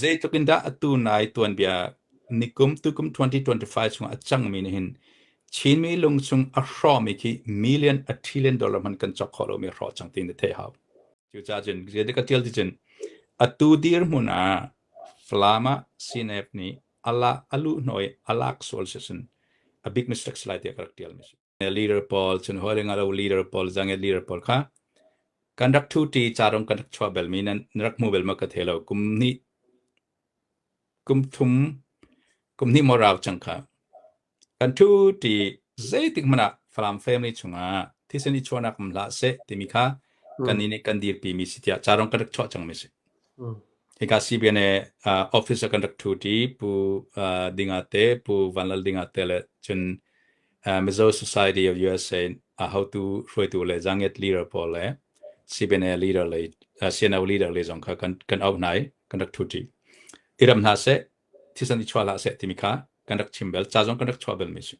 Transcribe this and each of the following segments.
Zeitluk in dah atu nai tuanbia nikum tukum 2025 chungah a cangmi nih hin Chinmi lungchung a hrawhmi khi million a trillion dollar hmanh kan cawk khawh lomi a hrawh cang ti na theih hau. Cucaah cun zeitik ka tial ti cun atu dirhmun ah Falam ah CNF nih ala a luh hnawh i a lak sual si cun a big mistake si lai tiah ka rak tialmi si. Leader pawl cun hawi le lo leader pawl zanget leader pawl kha kan rak thu ti carong kan rak chuah bel mi nan rak hmu bel ma ka the lo kum hnih kum thum kum hnih maw rau cang kha kan thu ti zeitik hmanh ah Falam family chungah thisen i chuahnak um hlah seh timi kha kan nih kan dirpi mi si tiah carong kan rak chuah cang mi si. Hika CBNA office ah kan rak thu ti Pu Dinga te Pu Vanlal Dinga te le cun Mizo Society of USA a hotu hruaitu le Zanget leader pawl le CBNA leader le CNO leader le zong kha kan kan auh hna i kan rak thu ṭi. I ram hna seh, thisen i chuah hlah seh timi kha kan rak chim bel, ca zong kan rak chuah bel mi si.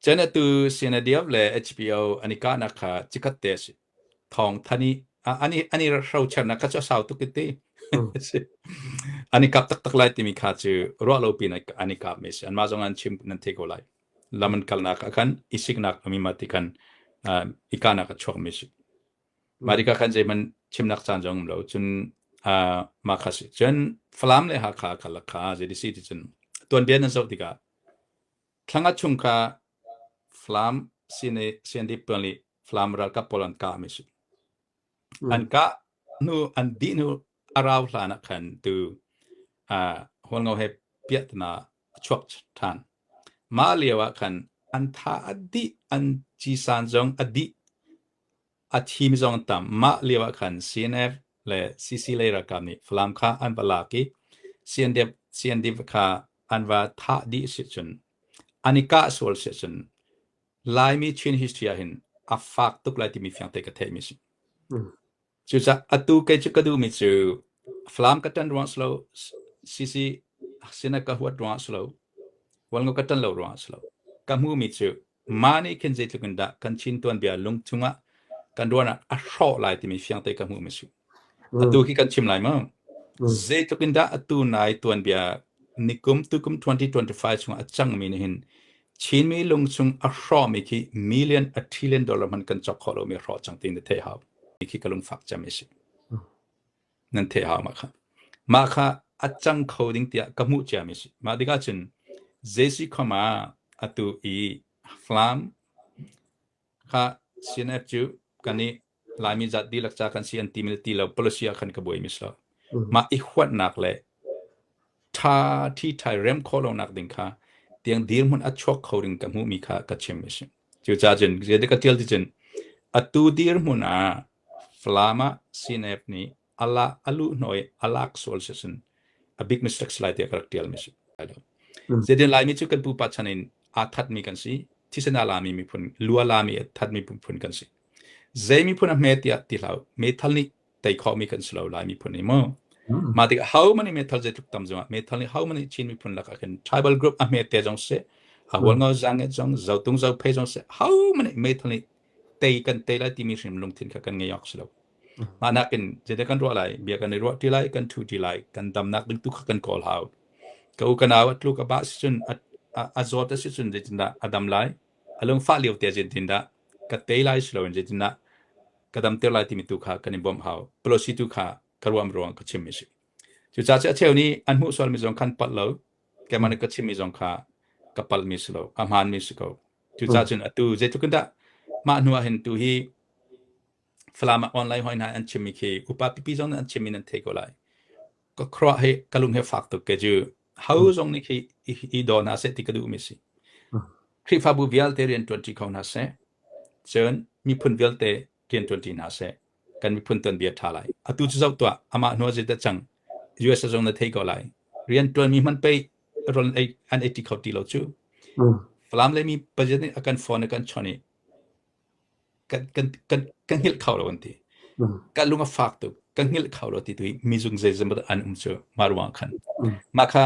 Cun atu CNDF le HBO an i kahnak kha cikhat te a si. Thawng than i an i an i hrocernak kha cu a sau tuk i ti. An i kap taktak lai timi kha cu ruah lo pin an i kap mi si. Anmah zong an chim nan thei ko lai. Lam an kalnak ah khan i siknak mi ma ti khan i kahnak a chuak mi si. Mah tikah khan zeihmanh chimnak caan zong um lo. Cun mah kha si. Cun Falam le Hakha kha kha zei si ti cun tuanbia nan zoh tikah Thlanga chung kha Falam CND pawl nih Falam ralkap pawl an kah mi si. An kah hnu an dih hnu a rau hlan ah khan tu Hualngo he piahtana a chuak ṭhan. Mah lio ah khan an tha a dih, an cisan zong a dih, a thimi zong an tam. Mah lio ah khan CNF le CC lei ralkap nih Falam kha an va lak i CNDF, CNDF kha an va thah dih si cun an i kah sual si cun Laimi Chin history ah hin a fak tuk lai timi fiang te ka theihmi si. Cucaah atu kei cu ka duhmi cu Falam ka ṭan ruangah si lo, CC sinah ka huat ruangah si lo, Hualngo ka ṭan lo ruangah si lo. Ka hmuhmi cu mah nih khin zeitluk in dah kan Chin tuanbia lungchung ah kan ruahnak a hrawh lai timi fiangte ka hmuhmi si. Atu khi kan chim lai maw? Zeitluk in dah atu nai tuanbia nikum tukum 2025 chungah a cangmi nih hin Chinmi lungchung a hrawhmi khi million a trillion dollar hmanh kan cawk khawh lomi a hrawh cang ti na theih hau. Khi ka lungfak cem a si. Nan theih hau mah kha. Mah kha a cang kho ding tiah ka hmuh ciami si. Mah tikah cun Jesuh khama atu i Falam kha CNF cu kan i Laimi zat dihlak ca kan si an ti ti lo policy ah khan ka buai mi si lo. Mah i huatnak le tha thi thai rem khawh lonak ding kha tiang dirhmun a chuak kho ding ka hmuhmi kha ka chim mi si. Cucaah cun zeitik ka tial ti cun atu dirhmun ah Falam ah CNF nih ala a luh hnawh i a lak sual si cun a big mistake si lai tiah ka rak tial mi si. Zeitin Laimi cu kan pupa chan in aa thatmi kan si, thisen aa lami miphun, lu a lami a thatmi miphun kan si. Zei miphun a hme tiah ti hlah u, meithal nih tei khawhmi kan si lo Lai miphun hi mu. Mah tikah ho many meithal zeitluk tam zongah meithal nih ho many Chin miphun lakah khin tribal group a hme te zong si, a hualngo zanget zong, zotung zophei zong si, ho many meithal nih tei kan tei lai timi hrim lungthin kha kan ngei awk si lo. Mah nakin zeidah kan ruah lai, bia kan i ruah ti lai, kan thu ti lai, kan damnak ding tu kha kan kawl hau. Ka u ka nau a tluk a bah si cun a, a zawt a si cun zeitindah a dam lai, a lungfah lio te zeitindah ka tei lai si loin zeitindah ka damter lai timi tu kha kan i bawmh hau. Policy tu kha ka ruam ruang ka chimmi si. Cucaah cu a cheu nih an hmuh sualmi zong khan palh lo, keimah nih ka chimmi zong kha ka palhmi si lo, a hmaanmi si ko. Cucaah cun atu zeitluk in dah mah hnu ah hin tu hi Falam ah online hoi hna an chimmi khi upa pipi zong nih an chimmi nan thei ko lai. Ka khuaruah hi ka lung he fak tuk ke cu ho zong nih khi i daw hna seh ti ka duhmi si. Khrihfabu vialte rian ṭuanṭi kho hna seh. Cun miphun vialte rian ṭuanṭi hna seh. Kan miphun tuanbia ṭha lai. Atu cu zoh tuah, amah hnu ah zeidah cang? US zong na thei ko lai. Rian ṭuanmi hmanh pei rawl ei an ei ṭi kho ti lo cu. Falam le mi Pathian nih a kan phone a kan chawnh i kan kan kan kan hngilh kho lo an ti. Ka lung a fak tuk. Ka hngilh kho lo ti tu hi mizung zeizong an um cu mah ruang khan. Mah kha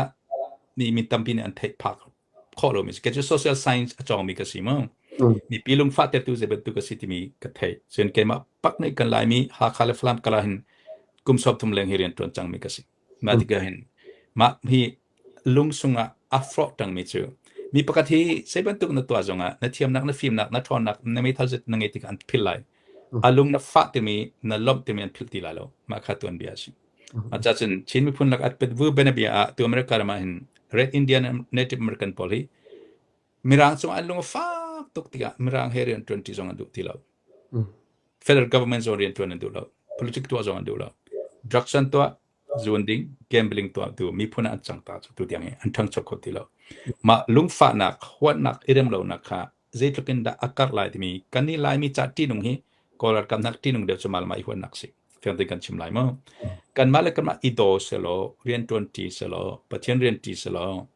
mi mi tampi nih an theih phak khawh lomi si. Kei cu social science a cawngmi ka si mu. Mipi lungfah tertu zei bantuk ka si timi ka theih. Cun keimah pak nih kan Laimi Hakha le Falam kala hin kum 30 leng hi rian ṭuan cangmi ka si. Mah tikah hin mah hi lung sungah a hrawh ṭangmi cu mi pakhat hi zei bantuk na tuah zongah na thiamnak, na fimnak, na ṭhawnnak, na meithal zet na ngeih tikah an philh lai. A lung na fah timi, na lawmh timi an philh ti lai lo. Mah kha tuanbia a si. Mah ca cun Chin miphun lakah vu bianabia ah tu America ram ah hin Red Indian Native American pawl hi Mirang cungah an lung a fak tuk tikah Mirang he rian ṭuanṭi zong an duh ti lo. Federal government zong rian ṭuan an duh lo. Politic tuah zong an duh lo. Drugs an tuah, zuun ding, gambling tuah tu miphun ah an cang ta cu tu tiang hi an ṭhangcho kho ti lo. Mah lungfahnak, huatnak, i rem lonak kha zeitluk in dah a karh lai timi kan nih Laimi ca ṭihnung hi Kawl ralkap nak ṭihnung deuh cu mah le mah i huatnak si. Fiang tein kan chim lai mu. Kanmah le kanmah i daw selaw, rian ṭuan ṭi selaw, Pathian rian ṭi selaw,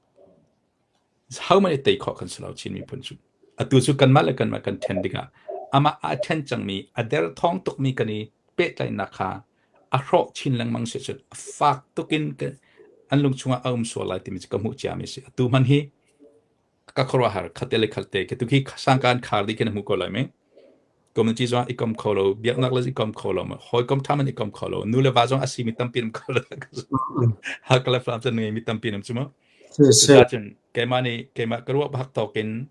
Hohmanh i tei khawh kan si lo Chin miphun cu. Atu cu kanmah le kanmah kan ṭhen dingah amah aa ṭhen cangmi a derthawng tukmi kan i pehtlaihnak kha a hrawh chin lengmang si cun a fak tukin an lung chungah a um sual lai timi cu ka hmuh ciami a si. Atu hmanh hi ka khuaruahhar khatte le khatte khi tu khi sangka an khar dih khi na hmu ko lai mei. Community zong i kom kho lo, biaknak le i kom kho lo, hawikom ṭha man i kom kho lo, nu le va zong a simi tampi an um kho lo. Hakha le Falam cu an ngeimi tampi an um cu mu. Cucaah cun keimah nih keimah ka ruah bak tawk in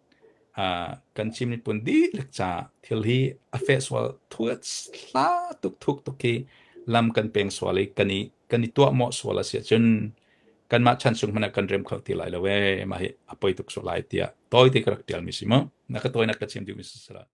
kan Chin miphun dihlak ca thil hi a feh sual thuat hla tuk thuk tuk hi lam kan peng sual i kan i kan i tuah mawh sual a si ahcun kanmah chan chung hmanh ah kan rem kho ti lai lo ee mah hi a poi tuk sual lai tiah tawite ka rak ṭialmi si mu. Na ka tawinak ka chim duhmi si sala.